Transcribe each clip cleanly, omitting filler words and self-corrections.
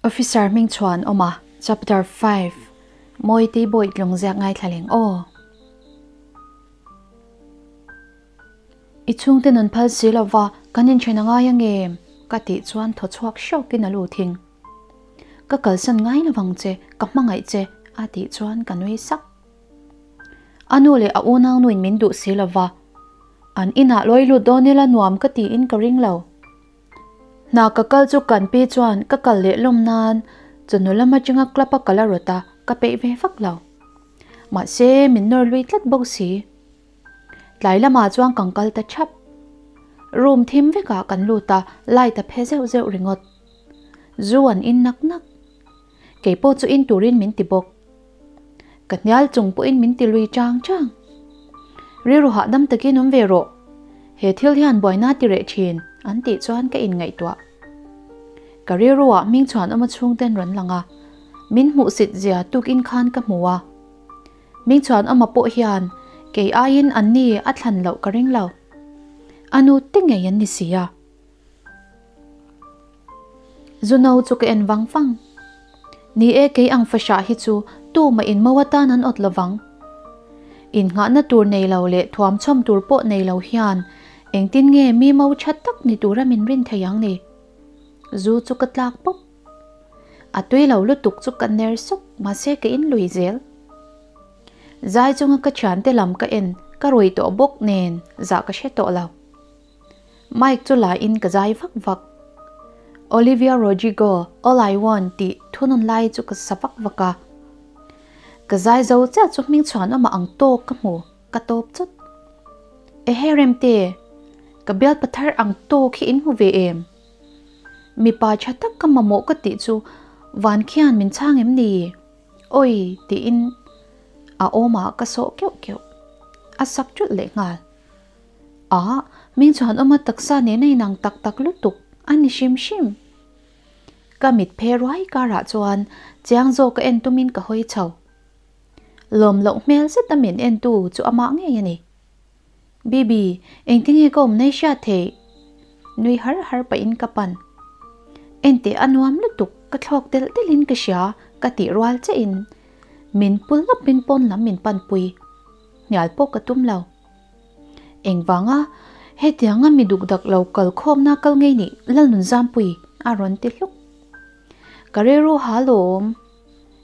Officer hming chhuan awm a, Chapter 5, Mawitei Bawih tlung ziak ngaithla leng aw. I chhungte nun phal si lova kan inthen a ngai angem? Ka tih chuan thaw chhuak hrawkin a lu thing. Ka kalsan ngai lovang che, ka hmangaih che a tih chuan ka nui sak. A nu leh a unau nuin min duh si lova, an inah lawi lut dawn ila nuam ka tiin ka ring lo. Hna ka kal chu kan pi chuan ka kal leh lawm nan chawhnu lam atanga club a kal a rawt a, ka peih ve vak lo. Mahse min nawr lui tlat bawk si. Tlai lamah chuan kan kal ta thap. Room thim vekah kan lut a, light a phe zeuh zeuh ringawt. Zu an in nak nak. Kei pawh chu in turin min ti bawk. Ka hnial chung pawhin min ti lui chang chang. Rilru hahdam takin awm ve rawh. He thil hian buaina ti reh thin an tih chuan ka inngaihtuah. Ka rilruah hming chhuan awm a chhungten rawn lang a, min hmuhsit zia tukin khan ka hmu a. Hming chhuan awma pawh hian kei aiin an ni a thlan loh ka ring lo. A nu te ngei an ni si a. Zuno chu ka en vang vang. Ni e kei ang fahrah hi chu tumah in mo atan an awt lovang. Innghahna tur nei lo leh thuam chhawm tur pawh nei lo hian engtin nge mi mo tha tak ni tura min rin thei ang ni. Zu chu ka tlak pawp. A tui lo lutuk chu ka ner sawk mahse ka in lui zel. Zai chunga ka thiante lam ka en ka rui tawh bawk nen zah ka hre tawh lo. Mic chu la in ka zai vak vak. Olivia Rodrigo All I Want tih thunawn lai chu ka sa vak vak a. Ka zai zo chiah chu hming chhuan awmah ang tawk ka hmu, ka tawp chawt. Ehe Remte, ka bial pathar ang tawk hi in hmu ve em? Mipa tha tak ka mamawh ka tih chu van khian min chhang em ni? Awi tiin a awmah ka sawh keuh keuh. A sak ṭulh leh nghal. A, min chuan awm a taksa nena inang tak tak lutuk a ni hrim hrim. Ka mit phe ruai karah chuan chiang zawk a en tumin ka hawi chho. Lawm loh hmel zet a min entu chu amah ngei a ni. Bibi, engtinge ka awm nei hriat theih? Nui har har pahin ka pan. Enteh a nuam lutuk, ka thlawk telh telhin ka hria ka tih rual chiahin min pul lawpin pawn lam min panpui. Hnial pawh ka tum lo. Engvanga hetianga mi duk dak lo kal khawmna kal ngei nih Lalnunzampui a rawn ti hluk. Ka rilru ha lawm.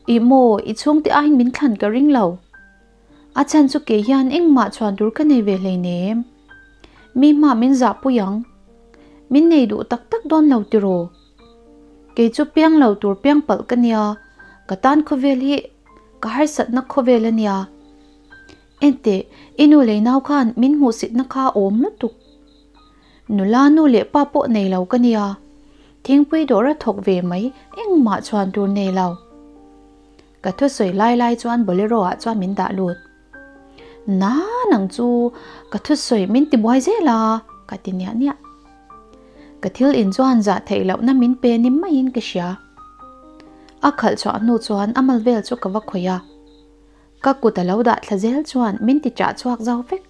Ih maw, i chhungte aiin min thlan ka ring lo. A chhan chu kei hian engmah chhuan tur ka nei ve hleinem. Mi hma min zahpui ang. Min nei duh tak tak dawn lo tiraw? Kei chu piang lo tur piang palh ka nia, ka tan khawvel hi ka harsatna khawvel a nia. Enteh, i nu leh nau khan min hmuhsitna kha a awm lutuk. Nula nu leh pa pawh nei lo ka nia, thingpui dawr a thawk ve mai engmah chhuan tur nei lo. Ka thusawi lai lai chuan bolero ah chuan min dah lut. Na nang chu ka thusawi min ti buai zel a, ka ti niah niah. Ka thil in chuan zah theih lohna min pe ni maiin ka hria. A khalh chhuah hnu chuan a mal vel chu ka va khawih a. Ka kut a lo dah thla zel chuan min ti chah chhuak zo vek.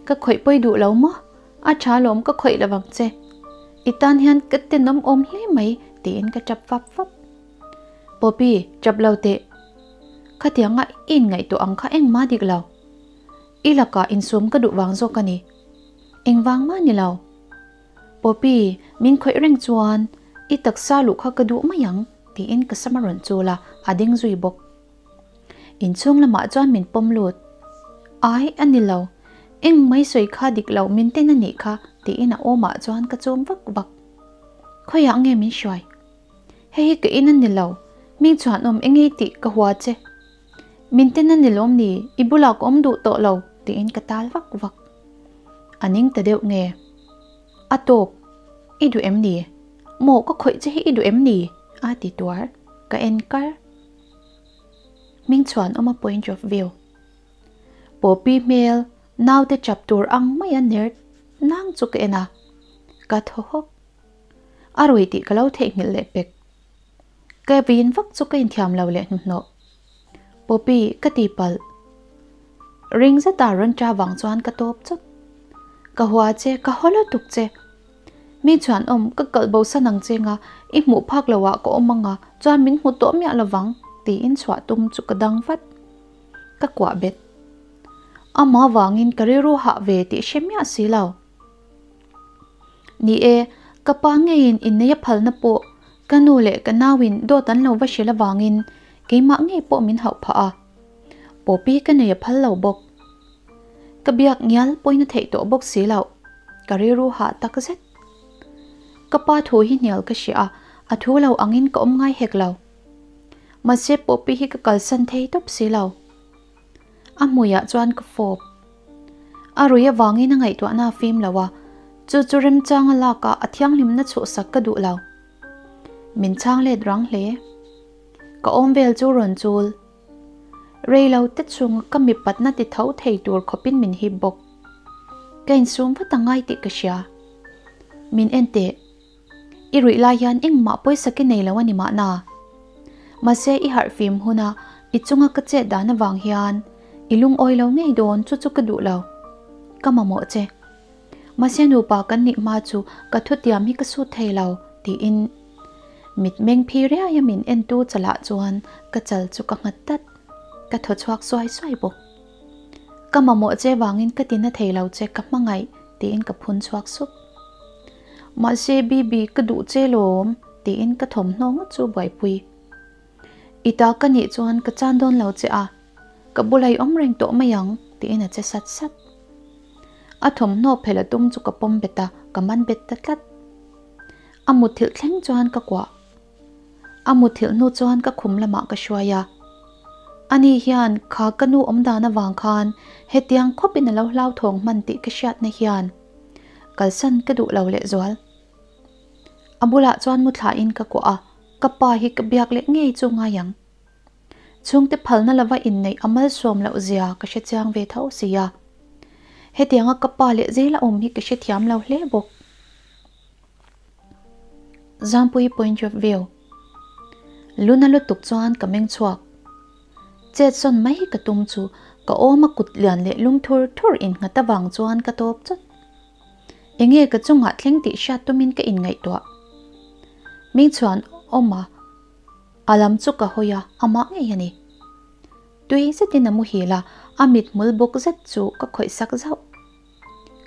Ka khawih pawi duh lo maw? A tha lawm ka khawih lo vang che. I tan hian ka tenawm awm hle mai tiin ka tap vap vap. Poppy, tap lo teh. Khatianga i inngaihtuah ang kha engmah dik lo. I lakah insum ka duh vang zawk a ni. Engvang mah ni lo. Poppy, min khawih reng chuan i taksa luh kha ka duh mai ang tiin ka sam a rawn chul a, a ding zui bawk. Inchhung lamah chuan min pawm lut. Ai, a ni lo. Eng mai sawi kha dik lo min ten a nih kha tiin a awmah chuan ka chum vak vak. Khawiah nge min hruai? Hei hi ka in a ni lo. Hming chhuan awm engei tih ka hua che. Min ten a ni lawm ni, i bulah ka awm duh tawh lo tiin ka tal vak vak. A ning ta deuh nge? A tawk, i duh em ni? Maw ka khawih che hi i duh em ni? A ti tuar, ka en kar. Hming chhuan awm a point of view. Poppy hmel, naute chap tur ang mai a ner nang chu ka en a, ka thaw hawk. A rui tih ka lo theihnghilh leh pek. Ka vin vak chu ka inthiam lo leh hnuhnawh. Poppy, ka ti palh. Ring zeta rawn ṭa vang chuan ka tawp chawt. Ka hua che, ka haw lutuk che. Mi chuan awm ka kalh bo san ang che nga, i hmuh phak lo ah ka awm anga chuan min hmu tawh miah lovang tiin chhuah tum chu ka dang vat. Ka kuah bet. Amah vangin ka rilru hah ve tih hre miah si lo. Ni e, ka pa ngeiin inneia phalna pawh ka nu leh ka nauin dawt an lo va hrilh avangin keimah ngei pawh min hauh phah a. Poppy ka nei a phal lo bawk. Ka biak ngial pawhin a theih tawh bawk si loh. Ka rilru hah tak zet. Ka pa thu hi hnial ka hria a, a thu lo angin ka awm ngai hek lo. Mahse Poppy hi ka kalsan thei tawp si lo. A hmuiah chuan ka fawp. A rui avangin a ngaihtuahna a fim lo a, chu chu remchanga lakah a thianghlimna chhuhsak ka duh lo. Min chhang let rang hle. Ka awm vel chu rawn chul. Rei lo te chung ka mipatna ti tho thei tur khawpin min hip bawk. Ka insum vat a ngai tih ka hria. Min en teh. I ruih lai hian engmah pawisa ki nei lo a ni mahna. Mahse i harh fim huna i chunga ka chet dan avang hian i lungawi lo ngei dawn chu chu ka duh lo. Ka mamawh che. Mahse nupa kan nih hma chu ka thutiam hi ka sut thei lo tiin mitmeng phi riai a min entu chalah chuan ka chal chu ka nghat tlat. Ka thaw chhuak suai suai bawk. Ka mamawh che vangin ka tina thei lo che ka hmangaih tiin ka phun chhuak sup. Mahse Bibi ka duh che lawm tiin ka thawmhnaw ngawt chu buaipui. I ta ka nih chuan ka chan dawn lo che a, ka bula i awm reng tawh mai ang tiin a che sat sat. A thawmhnaw phelh a tum chu ka pawm bet a, ka man bet ta tlat. A muthilh thleng chuan ka kuah. A muthilh hnu chuan ka khum lamah ka hruai a. Ani hian kha ka nu awm dan avang khan hetiang khawpin a lo hlauthawng hman tih ka hriatna hian kalsan ka duh lo lehzual. A bulah chuan mu thlain ka kuah a, ka pa hi ka biak leh ngei chu ngai ang. Chhungte phalna lova inneih a malsawm loh zia ka hre chiang ve tho si a. Hetianga ka pa leh zela awm hi ka hrethiam lo hle bawk. Zampui point of view. Luna lutuk chuan ka meng chhuak. Chet sawn mai ka tum chu ka awm a kut lian leh lum thur thur innghat avang chuan ka tawp chawt. Enge ka chungah thleng tih hriat tumin ka inngaihtuah. Ming chuan awm a, a lam chu ka hawi a, amah ngei a ni. Tui zetin a muhil a, a mithmul bawk zet chu ka khawih sak zauh.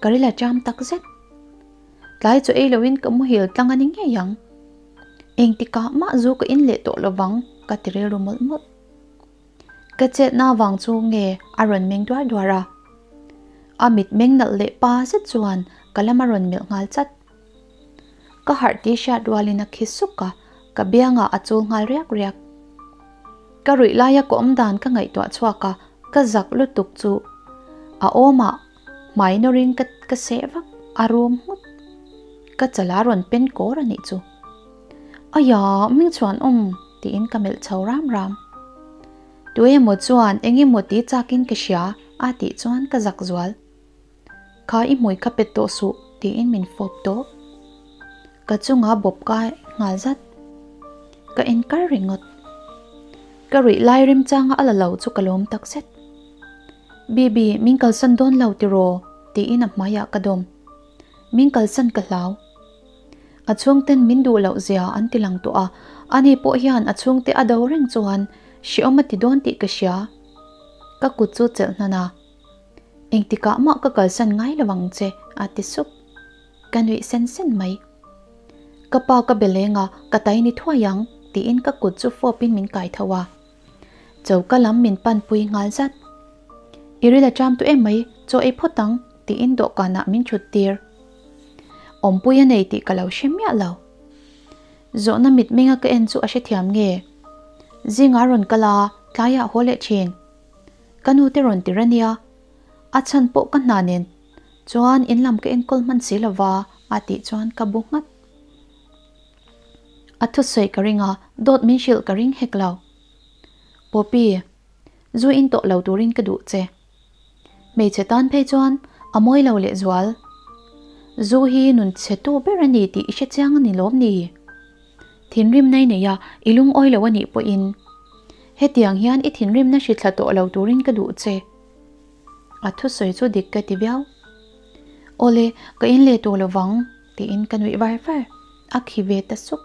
Ka ril a cham tak zet. Tlai chu ei loin ka muhil tlang a ni ngei ang. Engtikah mah zu ka in leh tawh lovang ka ti rilru mawlh mawlh. Ka chetna vang chu nge a rawn meng duar duar a. A mit meng nalh leh pa zet chuan ka lam a rawn melh nghal chat. Ka harh tih hriat rualin a khi suk a, ka biangah a chul nghal riak riak. Ka ruih laia ka awm dan ka ngaihtuah chhuak a, ka zak lutuk chu a awmah hmai nawrin ka ka seh vak, a rum nghut. Ka chala rawn pen kawr a nih chu. Aia, hming chhuan awm tiin ka melh chho ram ram. Tu emaw chuan eng emaw ti chakin ka hria a tih chuan ka zak zual. Kha i hmui kha pet tawh suh tiin min fawp tawp. Ka chunga bawp kai nghal zat. Ka en kar ringawt. Ka ruih lai remchanga a la lo chu ka lawm tak zet. Bibi, min kalsan dawn lo tiraw? tiin a hmaiah ka dawm. Min kalsan ka hlau. A chhungten min duh loh zia an ti lang tawh a, ani pawh hian a chhungte a do reng chuan hreawm a ti dawn tih ka hria. Ka kut chu chelh hnan a. Engtikah mah ka kalsan ngai lo ang che, a ti sup. Ka nuih sen sen mai. Ka pa ka be leng a, ka tai ni thuai ang, tiin ka kut chu fawpin min kai tho a. Choka lam min panpui nghal zat. I ril a ṭam tu em mai, chaw ei phawt ang, tiin dawhkanah min ṭhut tir. Awmpui a nei tih ka lo hre miah lo. Zawhna mitmenga ka en chu a hrethiam nge? Zingah rawn kal a, tlaiah haw leh ṭhin. Ka nu te rawn tir a nia, a chhan pawh ka hna nen chuan in lam ka enkawl hman si lova a tih chuan ka bu nghat. A thusawi ka ring a, dawt min hrilh ka ring hek lo. Poppy, zu in tawh lo turin ka duh che. Hmeichhe tan phei chuan a mawi lo lehzual. Zu hi nun chhe tu ber a ni tih i hre chiang a ni lawm ni? Thinrimna i nei a, i lungawi lo a nih pawhin hetiang hian i thinrimna hri thla tawh lo turin ka duh che. A thusawi chu dik ka ti viau. Awle, ka in leh tawh lovang, Tiin ka nuih var var. A khi ve ta suk.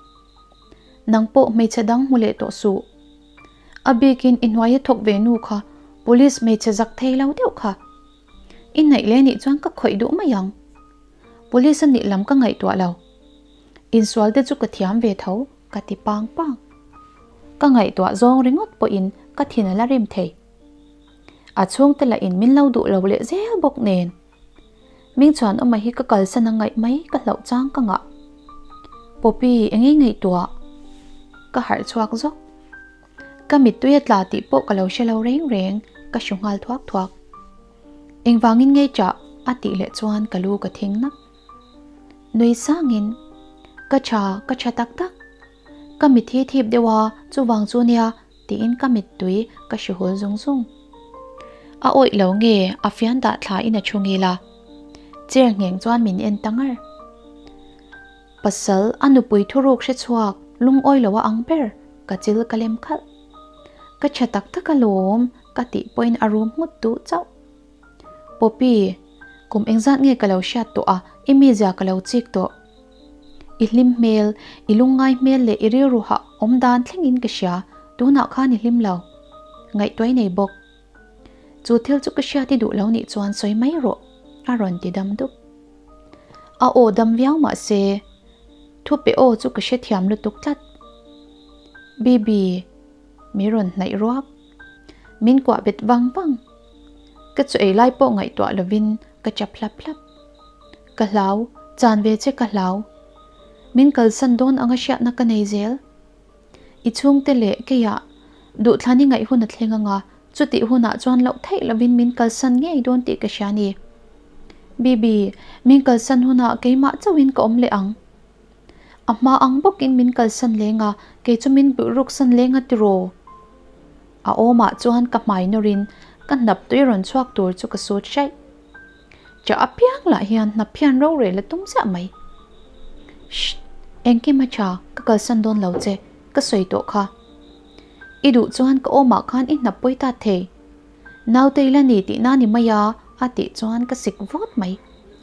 Nang pawh hmeichhe dang hmu leh tawh suh. A bikin i hnuaia thawk ve nu kha police hmeichhe zak thei lo deuh kha. I hnaih leh nih chuan ka khawih duh mai ang. Police a nih lam ka ngaihtuah lo. Insual te chu ka thiam ve tho ka ti pang pang. Ka ngaihtuah zawng ringawt pawhin ka thin a la rim thei. A chhungte lah in min lo duh lo leh zel bawk nen. Ming chuan awma hi ka kalsan a ngaih mai ka hlauh chang ka ngah. Poppy eng nge ngaihtuah? Ka harh chhuak zawk. Ka mittui a tla tih pawh ka lo hre lo reng reng, ka hru nghal thuak thuak. Engvangin ngei chah a tih leh chuan ka lu ka thing nak. Nui sangin, Ka tha, ka tha tak tak. Ka mit hi thip deuh a, chuvang chu nia tiin ka mittui ka hru hul zung zung. A awih lo nge a fian dah thla in a thu ngil a, chair ngheng chuan min en ta ngar. Pasal a nupui thuruk hre chhuak lungawi lo a ang ber ka chil ka lem khalh. Ka tha tak tak alawm ka tih pawhin a rum nghut duh chauh. Poppy, kum engzat nge ka lo hriat tawh a, i mizia ka lo chik tawh. I hlim hmel, i lungngai hmel leh i rilru hah awm dan thlengin ka hria, tunah khan i hlim lo. Ngaihtuai nei bawk. Chu thil chu ka hriat i duh lo nih chuan sawi mai rawh, a rawn ti dam dup. A aw dam viau mah se, thu pe aw chu ka hrethiam lutuk tlat. Bibi, mi rawn hnaih ruak. Min kuah bet vang vang. Ka chu ei lai pawh ngaihtuah lovin ka chap hlap hlap. Ka hlau, chan ve che ka hlau. Min kalsan dawn anga hriatna ka nei zel. I chhungte leh keiah duhthlan i ngaih hun a thleng anga, chutih hunah chuan loh theih lovin min kalsan ngei dawn tih ka hria ni. Bibi, min kalsan hunah keimah chauhin ka awm leh ang. A hma ang bawkin min kalsan leng a, kei chu min buhruksan leng a tiraw? A awmah chuan ka hmai nawrin ka hnap tui rawn chhuak tur chu ka sut hraih. Chah apiang lah hian hnap hian rorel a tum chiah mai. Shh! Engkim a tha, ka kalsan dawn lo che, ka sawi tawh kha. I duh chuan ka awmah khan i hnap pawi tat thei. Naute ila ni tihna ni mai a, a tih chuan ka sik vawt mai.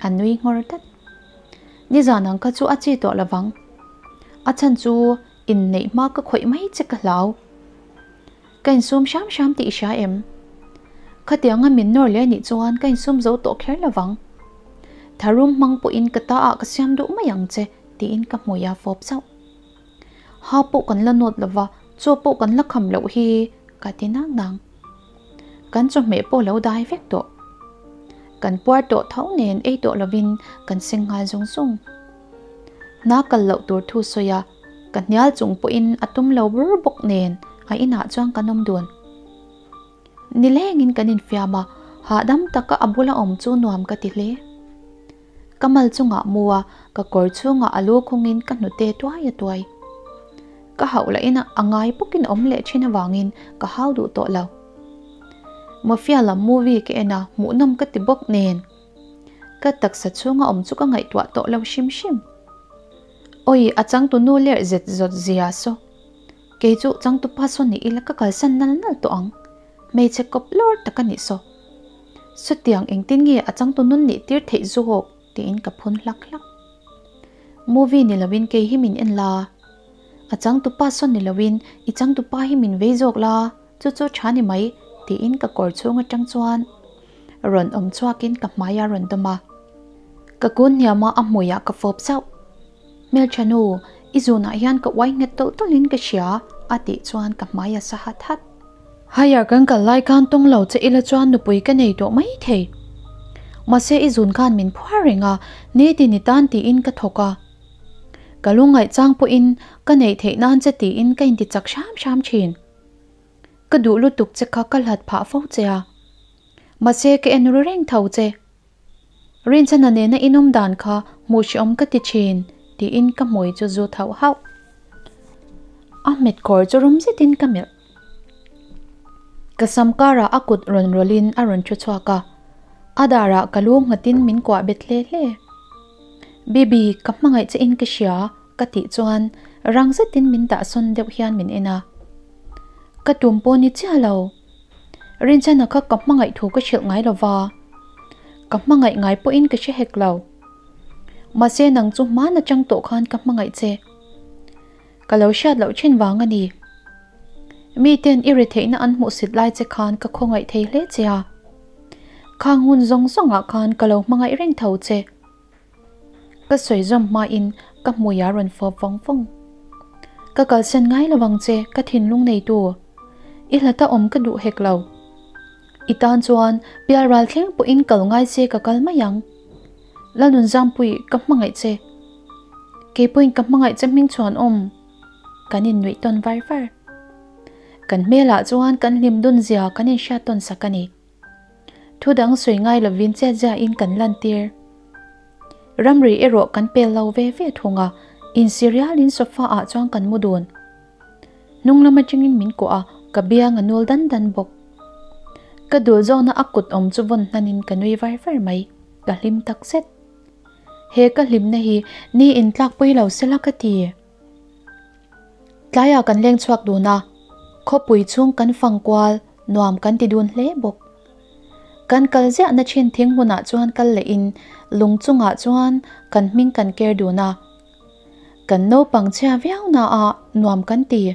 A nui nghawr dat. Nizan ang kha chu a chi tawh lovang. A chhan chu inneih hma ka khawih mai che ka hlau. Ka insum hram hram tih i hria em? Khatianga min nawr leh anih chuan ka insum zo tawh kher lovang. Tharum hmang pawhin ka ta ah ka siam duh mai ang che tiin ka hmui a fawp zauh. Ha pawh kan la nawt lova, chaw pawh kan la kham loh hi ka ti nang nang. Kan chawhmeh pawh lo dai vek tawh. Kan puar tawh tho nen ei tawh lovin kan seng nghal zung zung. Hna kal loh tur thu sawi a, ka hnial chung pawhin a tum lo bur bawk nen a inah chuan kan awm dun. Nilengin kan infiam a, hahdam taka a bula awm chu nuam ka ti hle. Ka mal chungah mu a, ka kawr chhungah a lu khungin ka hnute tuai a tuai. Ka hauh lahin a ngai bawkin awm leh thin avangin ka hau duh tawh lo. Mafia lam movie ka en a, hmuhnawm ka ti bawk nen. Ka taksa chhunga awm chu ka ngaihtuah tawh lo hrim hrim. Awi, a changtu nu lerh zet zawt zia saw. Kei chu changtu pa saw ni ila ka kalsan nal nal tawh ang. Hmeichhe kawp lawr tak a nih saw. Sutiang engtin nge a changtu nun nih tir theih zawk tiin ka phun hlak hlak. Movie ni loin kei hi min en la. A changtu pa saw ni loin i changtu pa hi min vei zawk la, chu chu tha ni mai tiin ka kawr chhung atang chuan rawn awm chhuakin ka hmai a rawn dawm a. Ka kun hniam a a hmuiah ka fawp zauh. Hmeltha nu, i zunah hian ka uai nghet tawlh tawlhin ka hria a tih chuan ka hmai a sa hat hat. Higher kan kal lai khan tawng lo che ila chuan nupui ka nei tawh mai thei. Mahse i zun khan min phuar reng a, nitin i tan tiin ka thawk a. Ka lungngaih chang pawhin ka neih theih nan che tiin ka inti chak hram hram thin. Ka duh lutuk che kha ka hlat phah fo che a. Mahse ka en ru reng tho che. Rinchhana nena inawm dan kha hmuh hreawm ka ti thin, tiin ka hmui chu zut hauh hauh. A hmet kawr chu rum zetin ka melh. Ka sam karah a kut rawn rawlhin a rawn thu chhuak a, a darah ka lu nghatin min kuah bet hle hle. Bibi, ka hmangaih che in ka hria, ka tih chuan rang zetin min dahsawn deuh hian min en a. Ka tum pawh ni chiah lo. Rinchhana kha ka hmangaih thu ka hrilh ngai lo va, ka hmangaih ngai pawhin ka hre hek lo. Mahse nang chu hman atang tawh khan ka hmangaih che. Ka lo hriat loh thin vang a ni. Mi ten i retheihna an hmuhsit lai che khan ka khawngaih thei hle che a. Khang hun zawng zawngah khan ka lo hmangaih reng tho che. Ka sawi zawm hmain ka hmui a rawn fawp vawng vawng. Ka kalsan ngai lo vang che ka thinlung neitu. I hlata awm ka duh hek lo. I tan chuan pial ral thleng pawhin kal ngai se ka kal mai ang. Lalnunzampui ka hmangaih che. Keipawhin ka hmangaih che hming chhuan awm. Kan innuih tawn var var. Kan hmelah chuan kan hlim dun zia kan inhriat tawn sak a ni. Thu dang sawi ngai lovin chet ziahin kan lantir. Ramri erawh kan pel lo ve ve thung a, insi rialin sofa ah chuan kan mu dun. Hnung lam atangin min kuah a, ka biang a nul dan dan bawk. Ka dul zawna a kut awm chu vawn hnanin ka nui var var mai, ka hlim tak zet. He ka hlimna hi ni intlakpui lo sela ka ti. Tlaiah kan leng chhuak dun a, khawpui chhung kan fang kual nuam kan ti dun hle bawk. Kan kal ziahna thin thing hmunah chuan kal leh in lung chungah chuan kan hming kan ker dun a. Kan naupang chhia viau na ah nuam kan ti.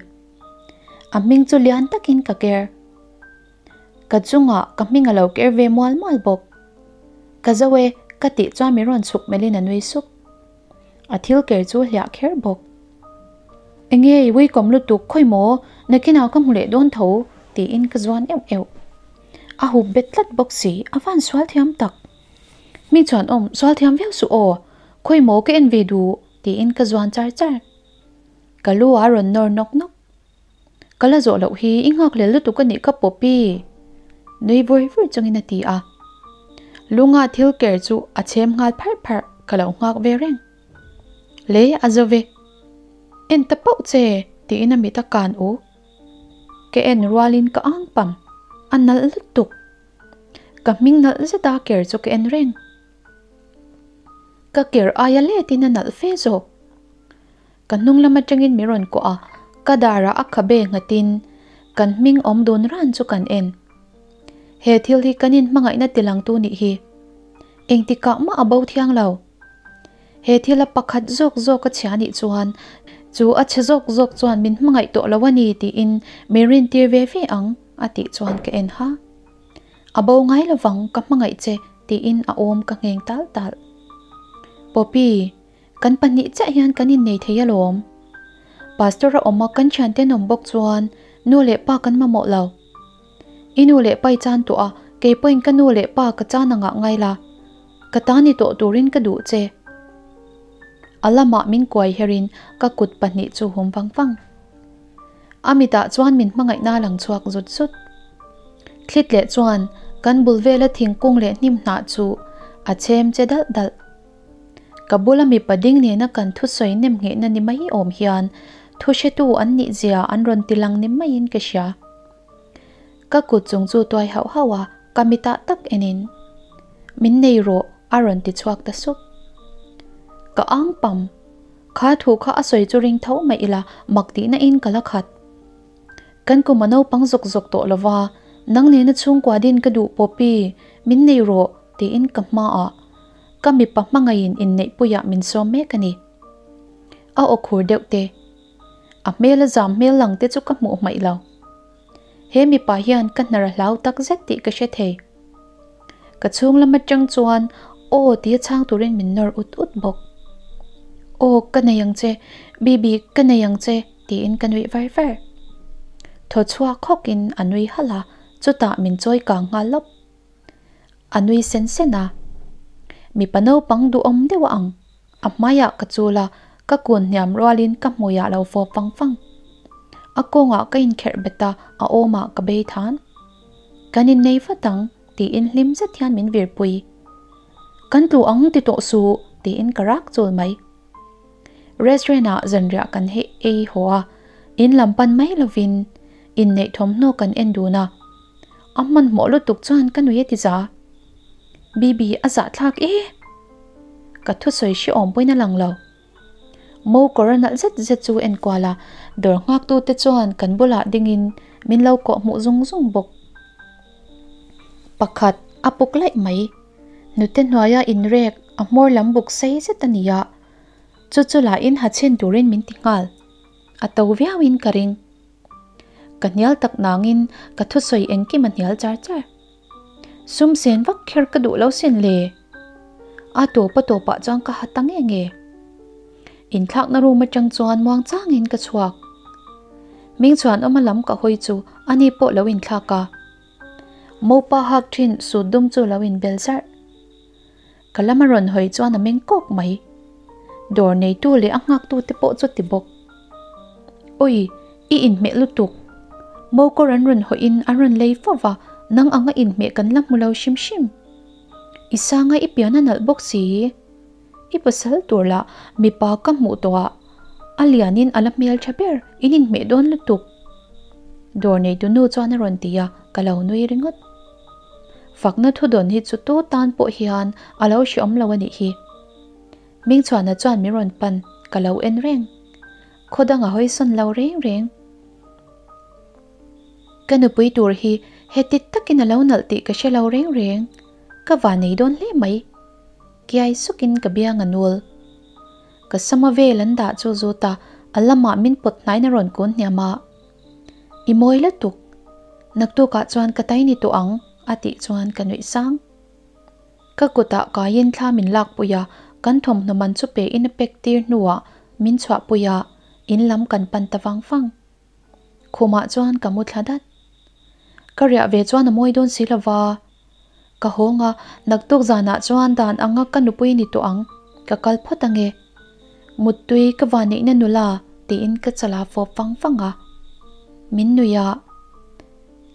A hming chu lian takin ka ker. Ka chungah ka hming a lo ker ve mual mual bawk. Ka zo e ka tih chuan min rawn chhuk melhin a nui suk. A thil ker chu hliah kher bawk. Enge i uikawm lutuk khawi maw nakinah ka hmu leh dawn tho tiin ka zuan euh euh. A hup bet tlat bawk si a van sual thiam tak. Mi chuan awm sual thiam viau suh aw khawi maw ka en ve duh tiin ka zuan char char. Ka lu a rawn nawr nawk nawk. Ka la zawh loh hi i nghakhlel lutuk a nih kha Poppy! Nui vur vur chungin a ti a. Lunga thil ker chu a chhem nghal pharh pharh ka lo nghak ve reng. Le a zo ve. En ta pauh che tiin a mit a kan u. Ka en rualin ka ang pam. A nalh lutuk. Ka hming nalh zeta ker chu ka en reng. Ka ker aia letin a nalh fe zawk. Ka hnung lam atangin min rawn kuah a, ka darah a khabe nghatin kan hming awm dun ran chu kan en. He thil hi kan inhmangaihna tilangtu nih hi. Engtikah mah a bo thiang lo. He thila pakhat zawk zawk a chhia nih chuan chu a chhe zawk zawk chuan min hmangaih tawh lo a ni tiin min rintir ve ve ang a tih chuan ka en ha. A bo ngai lovang ka hmangaih che tiin a awm ka ngheng tal tal. Poppy. Kan pahnih chiah hian kan innei thei alawm. Pastor a awm a, kan thiante an awm bawk chuan nu leh pa kan mamawh lo. I nu leh pa i chan tawh a, kei pawhin ka nu leh pa ka chan angah ngai la. Ka ta ni tawh turin ka duh che. A lamah min kuai herin ka kut pahnih chu hum vang vang. A mitah chuan min hmangaihna a lang chhuak zut zut. Thlit leh chuan kan bul vela thingkung leh hnim hnah chu a chhem che dalh dalh. Ka bula mipa ding nena kan thusawi nem nghehna ni mai awm hian thu hretu an nih zia an rawn ti lang ni maiin ka hria. Ka kut chung chu tuai hauh hauh a, ka mitah tak enin, Min nei rawh a rawn ti chhuak ta sup. Ka ang pam. Kha thu kha a sawi chu ring tho mai ila mak tihna in ka la khat. Kan kum a naupang zawk zawk tawh lova, nang nena chhungkua din ka duh Poppy, min nei rawh tiin ka hmaah ka mipa hmangaihin inneihpuiah min sawm mek a ni. A aw khur deuh te, a hmel a zam hmel lang te chu ka hmuh hmaih lo. He mipa hian ka hnar a hlau tak zet tih ka hre thei. Ka chhung lam atang chuan aw tia chhang turin min nawr ut ut bawk. Aw ka nei ang che, Bibi ka nei ang che tiin ka nuih var var. Thaw chhuak hawkin a nui halh a, chutah min chawi kang nghal lawp. A nui sen sen a. Mipa naupang duhawm deuh a ang. A hmaiah ka chul a, ka kun hniam rualin ka hmuiah lo fawp vang vang. A kawngah ka inkherh bet a, a awmah ka bei than. Kan innei vat ang, tiin hlim zet hian min virpui. Kan tlu ang ti tawh suh, tiin ka rak chul mai. Restaurant ah zanriah kan hei ei haw a, in lam pan mai lovin inneih thawmhnaw kan en dun a. A hmanhmawh lutuk chuan ka nui a ti za. Bibi a zahthlak e! Ka thusawi hrehawm pawhin a lang lo. Mo kawr a nalh zet zet chu en kual a, dawr nghaktute chuan kan bulah dingin min lo kawh hmuh zung zung bawk. Pakhat a puk laih mai. Hnute hnuaia inrek a hmawr lam buk sei zet a ni a, chu chu la in ha chhin turin min ti nghal. A to viauin ka ring. Ka hnial tak nangin ka thusawi engkim a hnial char char. Sum sen vak kher ka duh lo sin le. A tawp a tawpah chuan ka ha ta nge nge. Inthlakna room atang chuan muang changin ka chhuak. Ming chuan awma lam ka hawi chu ani pawh lo inthlak a. Mopa hak thin suit dum chu lo inbel zarh. Ka lama rawn hawi chuan a meng kawk mai. Dawr neitu leh a nghaktu te pawh chu ti bawk. Ui, i inhmeh lutuk. Mokawr an rawn hawiin an rawn lei fo va, nang anga inhmeh kan la hmu lo hrim hrim. I sanga i pian a nalh bawk si. I pasal tur lah mipa ka hmuh tawh ah a lianin a la hmel tha ber, in inhmeh dawn lutuk. Dawr neitu nu chuan a rawn ti a, ka lo nui ringawt. Fakna thu dawn hi chu tu tan pawh hian a lo hreawm lo a nih hi. Mingchhuana chuan min rawn pan, ka lo en reng. Khaw dang a hawi sawn lo reng reng. Ka nupui tur hi heti takin a lo nalh tih ka hre lo reng reng. Ka va nei dawn hle mai. Kiai sukin ka biang a nul. Ka sama vel an dah chu zut a, a lamah min pawt hnaiin a rawn kun hniam a. I mawi lutuk. Naktukah chuan ka tai ni tawh ang, a tih chuan ka nuih sang. Ka kutah kaiin thla min lakpui a, kan thawmhnaw man chu pe in a pack tir hnuah min chhuahpui a, in lam kan pan ta vang vang. Khumah chuan ka mu thla dat. Ka riah ve chuan a mawi dawn si lova. Ka hawng a, naktuk zanah chuan dan anga ka nupui ni tawh ang, ka kal phawt ange. Muttui ka vanneihna nula tiin ka chala fawp vang vang a. Min nuih a,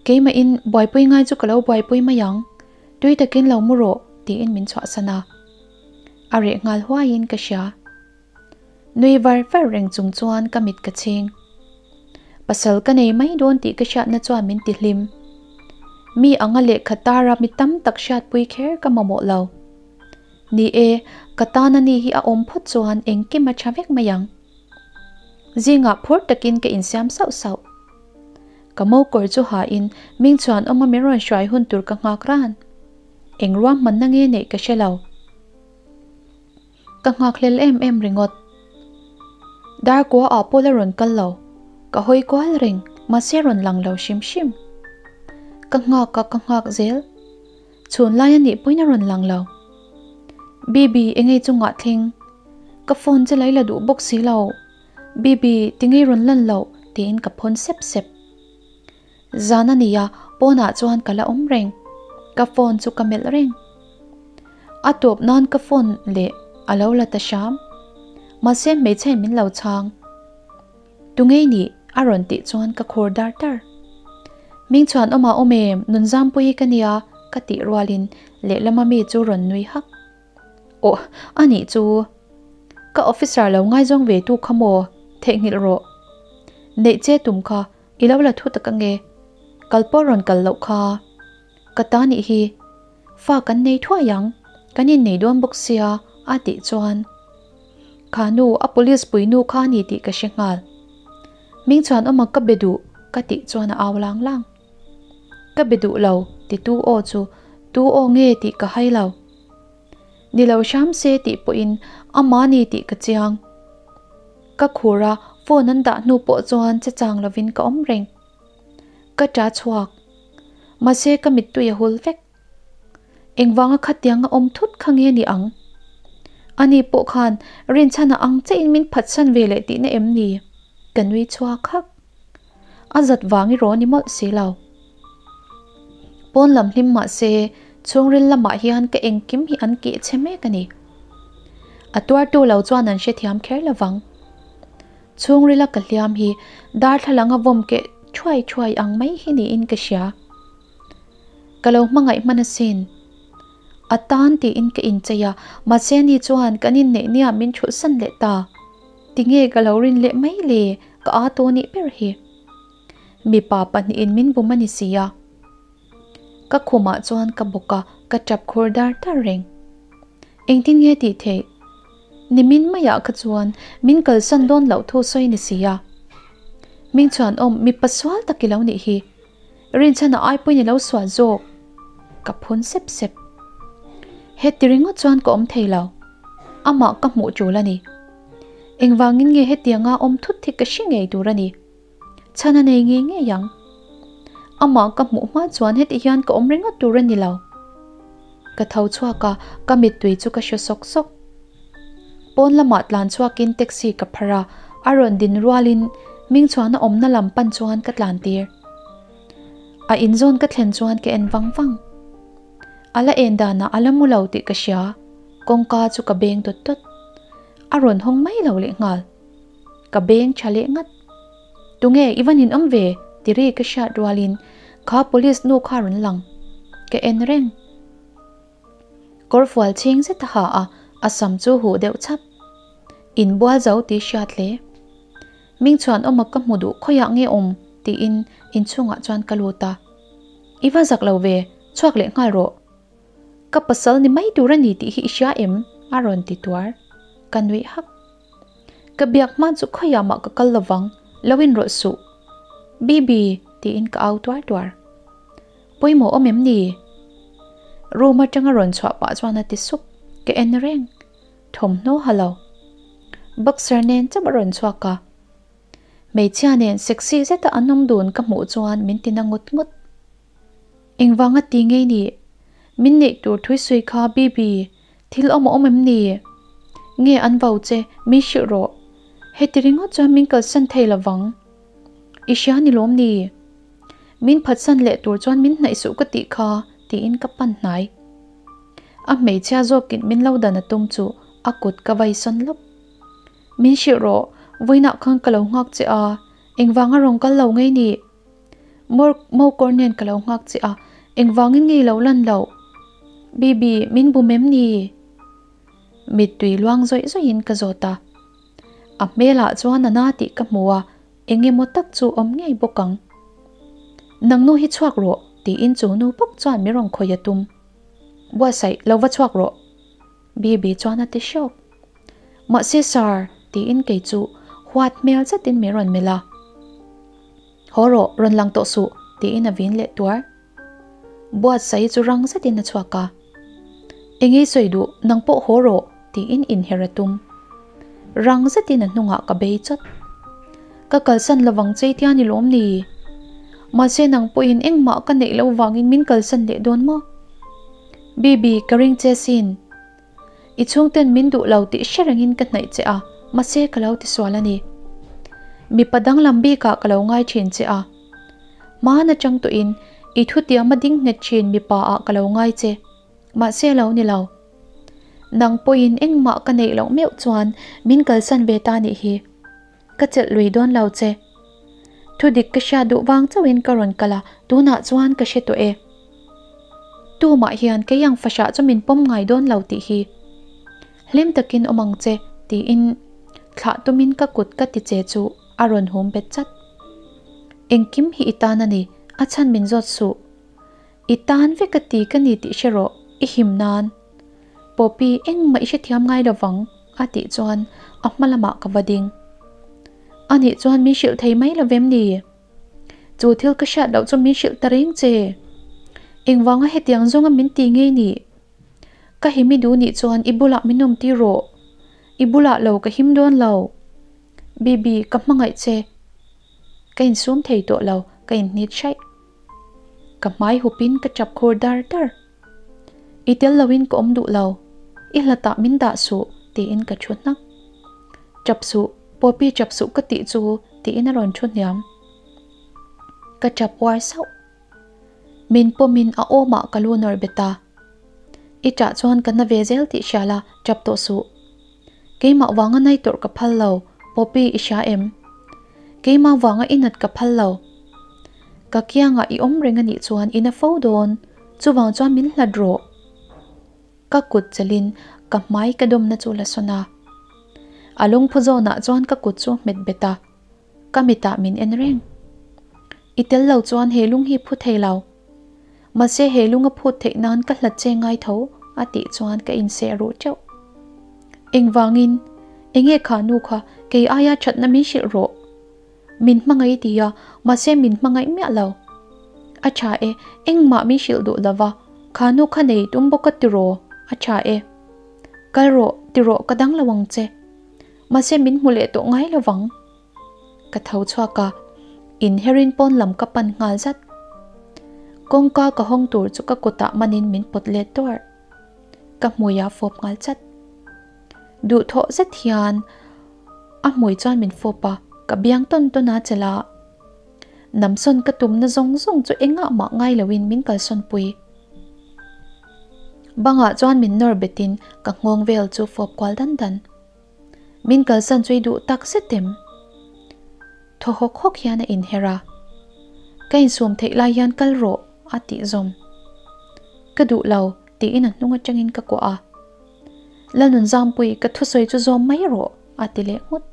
Keimahin buaipui ngai chu ka lo buaipui mai ang, tui takin lo mu rawh tiin min chhuahsan a. A reh nghal huaiin ka hria. Nui var var reng chung chuan ka mit ka chhing. Pasal ka nei mai dawn tih ka hriatna chuan min ti hlim. Mi anga lehkha tara mi tam tak hriatpui kher ka mamawh lo. Ni e, ka tana ni hi a awm phawt chuan engkim a tha vek mai ang. Zingah phur takin ka insiam sauh sauh. Ka mo kawr chu hain ming chuan awma min rawn hruai hun tur ka nghak ran. Eng ruahmanna nge neih ka hre lo. Ka nghakhlel em em ringawt. Darkua ah pawh la rawn kal lo. Ka hawi kual reng, mahse rawn lang lo hrim hrim. Ka nghak a, ka nghak zel. Chhun lai a nih pawhin a rawn lang lo. Bibi, engei chungah thleng? Ka phone che lai la duh bawk si lo. Bibi, tingei rawn lan loh? tiin ka phawn sep sep. Zan a nia, pawnah chuan ka la awm reng. Ka phone chu ka melh reng. A tawp nan ka phone leh a lo la ta hram. Mahse hmeichhe min lo chhang. Tungei nih a rawn tih chuan ka khur dar dar. Ming chuan awmah awm em, Nunzampui ka nia ka tih rualin lehlama mi chu rawn nui hak. Aw, a nih chu. Ka officer lo ngaizawng ve tu kha maw? Theihnghilh rawh. Neih che tum kha I lo la thu tak ange. Kal pawh rawn kal loh kha. Ka ta nih hi. Fa kan nei thuai ang. Kan innei dawn bawk sia a tih chuan. Kha nu a police pui nu kha a ni tih ka hre nghal. Hming chuan awm a ka be duh ka tih chuan a au lang lang. Ka be duh lo ti tu aw chu tu aw nge tih ka hai lo. Ni lo hram se tih pawhin amah ni tih ka chiang. Ka khur a, phone an dah hnu pawh chuan che chang lovin ka awm reng. Ka ṭa chhuak. Mahse ka mittui a hul vek. Engvanga khatianga awm thut kha nge ni ang? Ani pawh khan rinchhan a ang chiahin min phatsan ve leh tihna em ni? Ka nui chhuak hak. A zat vang i raw ni mawlh si lo. Pawn lam hlim mah se chhungril lamah hian ka engkim hi an keh chhe mek a ni. A tuartu lo chuan an hrethiam kher lo vang. Chhungrila ka hliam hi darthlalanga vawm keh thuai thuai ang mai hi niin ka hria. Ka lo hmangaih hman asin. A tan tiin ka inchei a, mahse ni chuan kan inneih nia min thulhsan leh ta. Tinge ka lo rin leh mai le, ka aa tawh nih ber hi. Mipa pahnihin min bum a ni si a. Ka khumah chuan ka bawk a, ka tap khur dar dar reng. Engtin nge tih theih? Nimin maiah kha chuan min kalsan dawn loh thu sawi ni si a. Ming chuan awm mipa sual tak i lo nih hi. Rinchhana ai pawhin i lo sual zawk. Ka phun sep sep. Heti ringawt chuan ka awm thei lo. Amah ka hmuh tul a ni. Engvangin nge hetianga awm thut hi ka hre ngei tur a ni. Chhan a nei ngei ngei ang. Amah ka hmuh hma chuan heti hian ka awm ringawt tur a ni lo. Ka tho chhuak a, ka mittui chu ka hre sawk sawk. Pawn lamah tlan chhuakin taxi ka phar a, a rawn din rualin Mingchhuana awmna lam pan chuan ka tlan tir. A inzawn ka thlen chuan ka en vang vang. A la en danah a la mu lo tih ka hria, kawngka chu ka beng dawt dawt. A rawn hawng mai lo leh nghal. Ka beng tha leh ngat. Tunge i va ninawm ve? ti ri ka hriat rualin kha police nu kha rawn lang. Ka en reng. Kawrfual chhing zet a ha a, a sam chu huh deuh chhap. Inbual zo tih hriat hle. Mingchhuan awma ka hmu duh khawiah nge awm? tiin inchhungah chuan ka lut a. I va zak lo ve, chhuak leh nghal rawh. Ka pasal ni mai tur a ni tih hi i hria em? a rawn ti tuar. Ka nuih hak. Ka biak hma chu khawiah mah ka kal lovang, lo in rawlh suh. Bibi! tiin ka au tuar tuar. Pawimawh awm em ni? Room atanga rawn chhuah pah chuan a ti sup. Ka en reng. Thawmhnaw ha lo. Boxer nen chauh a rawn chhuak a. Hmeichhia nen sexy zeta an awm dun ka hmuh chuan min ti na ngut ngut. Engvanga ti ngei ni? Min neih tur thuisui kha Bibi, thil awm a awm em ni? Nge an vau che, min hrilh rawh. Heti ringawt chuan min kalsan thei lovang. I hria ni lawm ni? Min phatsan leh tur chuan min hnaih suh ka tih kha, tiin ka pan hnai. A hmeichhia zawkin min lo dan a tum chu a kut ka vai sawn lawp. Min hrilh rawh, vawiinah khan ka lo nghak che a, engvanga rawn kal lo ngei ni? Mawkawr nen ka lo nghak che a, engvangin nge i lo lan loh? Bibi, min bum em ni? Mittui luang zawih zawihin ka zawt a. A hmelah chuan a na tih ka hmu a, eng emaw tak chu awm ngei bawk ang. Nang nu hi chhuak rawh, tiin chu nu bawk chuan min rawn khawih a tum. Buatsaih, lo va chhuak rawh. Bibi chuan a ti hrawk. Mahse sir, tiin kei chu huat hmel zetin min rawn melh a. Haw rawh, rawn lang tawh suh, tiin a vin leh tuar. Buatsaih chu rang zetin a chhuak a. Engei sawi duh, nang pawh haw rawh, tiin inher a tum. Rang zetin a hnungah ka bei chawt. Ka kalsan lovang che tia ni lawm ni? Mahse nang pawhin engmah ka neih loh vangin min kalsan leh dawn maw? Bibi, ka ring che sin. I chhungten min duh lo tih hre rengin ka hnaih che a, mahse ka lo tisual a ni. Mipa danglam bikah ka lo ngai thin che a. Hmaan atang tawhin i thutiam a ding nghet thin mipa ah ka lo ngai che, mahse lo ni lo. Nang pawhin engmah ka neih loh meuh chuan min kalsan ve ta nih hi. Ka chelh lui dawn lo che. Thudik ka hriat duh vang chauhin ka rawn kal a, tunah chuan ka hre tawh e. Tumah hian kei ang fahrah chu min pawm ngai dawn lo tih hi. Hlim takin awm ang che, tiin thlah tumin ka kut ka ti che chu a rawn hum bet chat. Engkim hi i tan a ni, a chhan min zawt suh. I tan vek a ti ka ni tih hre rawh, i him nan. Poppy engmah i hrethiam ngai lovang a tih chuan a hma lamah ka va ding. Anih chuan min hrilh thei mai lovem ni? Chu thil ka hriat loh chu min hrilh ta reng che. Engvanga hetiang zawnga min ti ngei ni? Ka him i duh nih chuan i bulah min awm tir rawh. I bulah lo ka him dawn lo. Bibi, ka hmangaih che. Ka insum thei tawh lo, ka inhnit hraih. Ka hmai hupin ka chap khur dar dar. I tel loin ka awm duh lo, i hlatah min dah suh, tiin ka thu hnak. Chap suh, Poppy chap suh ka tih chu, tiin a rawn thu hniam. Ka chap uar sauh. Min pawmin a awmah ka lu nawr bet a. I chah chuan ka na ve zel tih hria la, chap tawh suh. Keimah vanga nai tawrh ka phal lo, Poppy i hria em? Keimah vanga i nat ka phal lo. Ka kiangah i awm reng a nih chuan i na fo dawn, chuvang chuan min hlat rawh. Ka kut chelin ka hmai ka dawmna chu la sawn a. A lungphu zawnah chuan ka kut chu hmet bet a, ka mitah min en reng. I tel lo chuan he lung hi phu thei lo. Mahse he lung a phut theih nan ka hlat che ngai tho a tih chuan ka inseh ruh teuh. Engvangin? Enge kha nu kha kei aia thatna min hrilh rawh. Min hmangaih ti a, mahse min hmangaih miah lo. A tha e, engmah min hrilh duh lova, kha nu kha nei tum bawk a tiraw? A tha e. Kal rawh, ti rawh ka dang lo ang che. Mahse min hmu leh tawh ngai lo vang. Ka tho chhuak a, inherin pawn lam ka pan nghal zat. Kawngka ka hawng tur chu ka kutah manin min pawt let tuarh. Ka hmui a fawp nghal chat. Duhthawh zet hian a hmui chuan min fawp a, ka biang tawn tawn a chelh a. Namsawn ka tumna zawng zawng chu engah mah ngai loin min kalsawn pui. Bangah chuan min nawr betin ka nghawng vel chu fawp kual dan dan. Min kalsan chu i duh tak zet em? Thaw hawk hawk hian a inher a. Ka insum theih lai hian kal rawh a tih zawm. Ka duh lo tiin a hnung atangin ka kuah a. Lalnunzampui ka thusawi chu zawm mai rawh a ti leh nghut.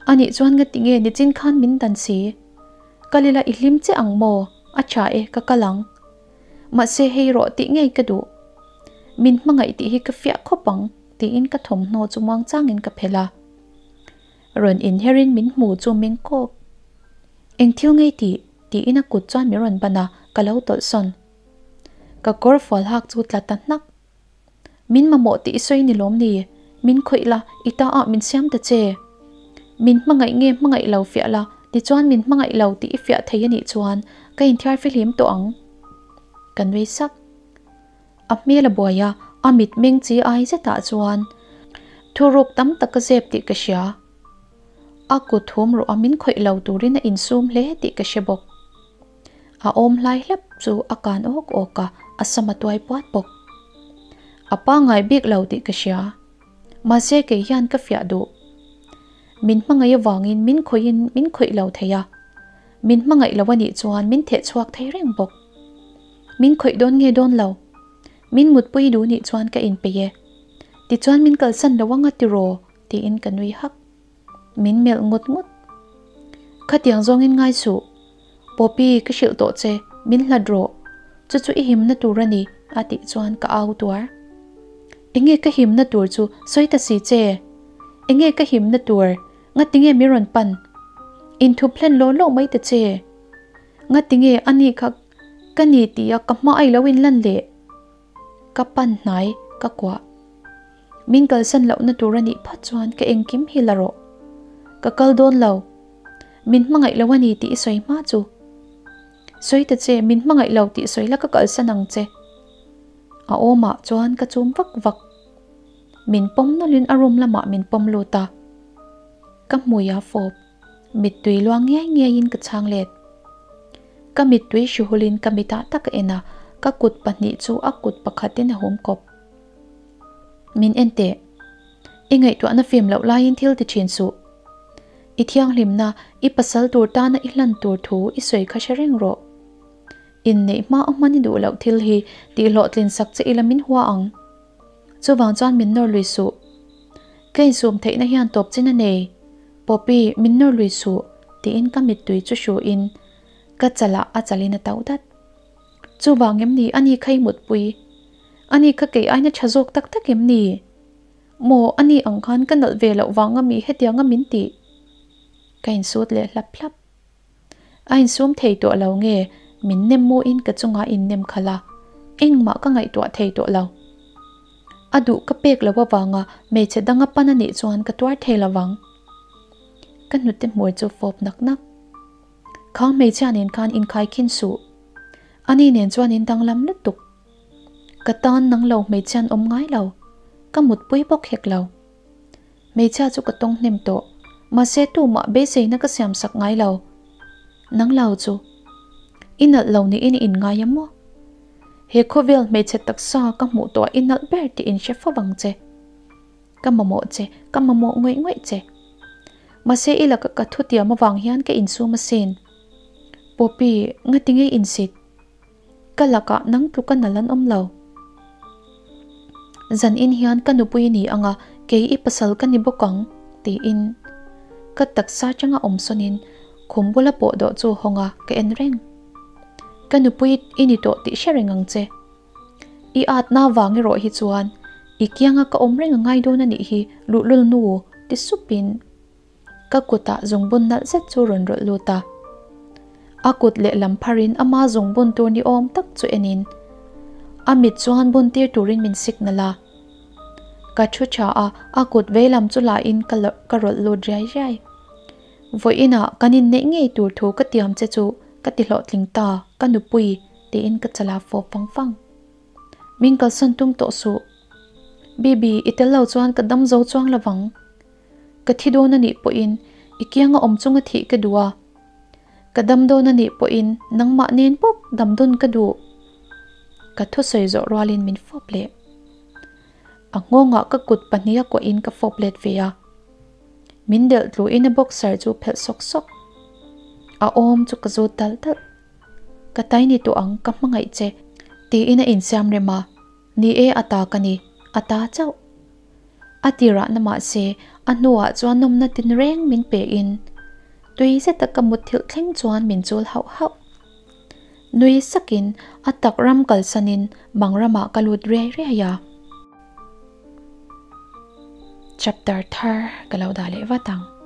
Anih chuan nga tinge nichin khan min dan si? Kal ila i hlim che ang maw? A tha e ka kal ang. Mahse hei rawh tih ngei ka duh. Min hmangaih tih hi ka fiah khawp ang tiin ka thawmhnaw chu muangchangin ka phelh a. Rawn inherin min hmu chu meng kawk. Eng thil ngei tih? tiin a kut chuan min rawn ban a, ka lo tawlh sawn. Ka kawr fual hak chu tla ta hnak. Min mamawh tih i sawi ni lawm ni? Min khawih la, i ta ah min siam ta che. Min hmangaih nge hmangaih lo fiah la, tichuan min hmangaih lo tih i fiah thei a nih chuan ka inthiar fihlim tawh ang. Ka nui sak. A hmel a buai a, a mitmeng chi ai zetah chuan thuruk tam tak a zep tih ka hria. A kut thum ruh a min khawih lo turin a insum hle tih ka hre bawk. A awm hlai hlap chu a kan awk awk a, a sam a tuai puat bawk. A pangngai bik lo tih ka hria. Mahse kei hian ka fiah duh. Min hmangaih avangin min khawihin min khawih lo thei a. Min hmangaih lo a nih chuan min theh chhuak thei reng bawk. Min khawih dawn nge dawn lo? Min mutpui duh nih chuan ka inpeih e. Tichuan min kalsan lo anga tiraw? tiin ka nui hak. Min melh ngut ngut. Khatiang zawngin ngai suh. Poppy, ka hrilh tawh che, min hlat rawh. Chu chu i himna tur a ni, a tih chuan ka au tuar. Enge ka himna tur chu sawi ta si che? Enge ka himna tur? Ngatinge mi rawn pan? Inthup hlen law law mai ta che. Ngatinge a ni kha ka ni tia ka hma ai lo in lan leh? Ka pan hnai ka kuah. Min kalsan lohna tur a nih phawt chuan ka engkim hi la rawh. Ka kal dawn lo. Min hmangaih lo a ni tih i sawi hma chu. Sawi ta che, min hmangaih lo tih sawi la ka kalsan ang che. A awmah chuan ka chum vak vak. Min pawm nawlhin a room lamah min pawm lut a. Ka hmui a fawp. Mittui luang ngiai ngiaiin ka chhang let. Ka mittui hruhulin ka mitah tak a en a, ka kut pahnih chu a kut pakhatin a hum kawp. Min en teh. I ngaihtuahna fim loh laiin thil ti thin suh. I thianghlimna, i pasal tur tana i hlan tur thu i sawi kha hre reng rawh. Inneih hma a hman i duh loh thil hi tihhlawhtlin sak che ila min hua ang. Chuvang chuan min nawr lui suh. Ka insum theihna hian tawp chin a nei. Poppy, min nawr lui suh, tiin ka mittui chu hruin ka chalah a chalin a tauh dat. Chuvang em ni a ni kha i mutpui? A ni kha kei aina tha zawk tak tak em ni? Maw, a ni ang khan ka nalh ve loh vang ami hetianga min tih? Ka insut leh hlap hlap. A insum thei tawh lo nge min nem muin ka chungah innem khalh a, engmah ka ngaihtuah thei tawh lo. A duh ka pek lo avanga hmeichhe danga pan a nih chuan ka tuar thei lo vang. Ka hnute hmur chu fawp nak nak. Khang hmeichhia nen khan inkhai khin suh. Ani nen chuan in danglam lutuk. Ka tan nang lo hmeichhia an awm ngai lo. Ka mutpui bawk hek lo. Hmeichhia chu ka tawng hnem tawh. Mahse tumah beiseina ka siam sak ngai lo. Nang lo chu. I nalh lo niin i inngai a maw? He khawvel hmeichhe taksa ka hmuh tawh a i nalh ber tih in hre fo vang che. Ka mamawh che, ka mamawh ngawih ngawih che. Mahse i laka ka thutiam avang hian ka insum asin. Poppy, ngatinge i insit? Ka lakah nang tluka nal an awm lo. Zan in hian ka nupui ni anga kei i pasal ka ni bawk ang, tiin ka taksa atanga awm sawnin khum bula pawh dawh chu hawng a ka en reng. Ka nupui i ni tawh tih hre reng ang che. I atna vang erawh hi chuan i kianga ka awm reng a ngai dawn a nih hi luhlul nu ti supin Ka kutah zungbun nalh zet chu rawn rawlh lut a. A kut lehlam pharin ama zungbun tur ni awm tak chu enin. A mit chuan bun tir turin min signal a. Ka thu tha a, a kut veilam chu la in ka ka rawlh lut riai riai. Vawiin ah kan inneih ngei tur thu ka tiam che chu ka ti hlawhtling ta, ka nupui tiin ka chala fawp vang vang. Min kalsan tum tawh suh. Bibi, i tel lo chuan ka dam zo chuang lovang. Ka thi dawn a nih pawhin i kianga awm chunga thih ka duh a. Ka dam dawn a nih pawhin nangmah nen bawk dam dawn ka duh. Ka thusawi zawh rualin min fawp leh. A nghawngah ka kut pahniha kuahin ka fawp let ve a. Min delh tluin a boxer chu phelh sawk sawk. A awm chu ka zut dalh dalh. Ka tai ni tawh ang, ka hmangaih che, tiin a insiam rem a. Ni e, a ta ka ni, a ta chauh. A tirahna mahse, a hnuah chuan nawmna tinreng min pein tui zeta ka mutthilh thleng chuan min chul hauh hauh. Nui sakin a tak ram kalsanin mang ramah ka lut riai riai a. Chapter thar ka lo dah leh vat ang.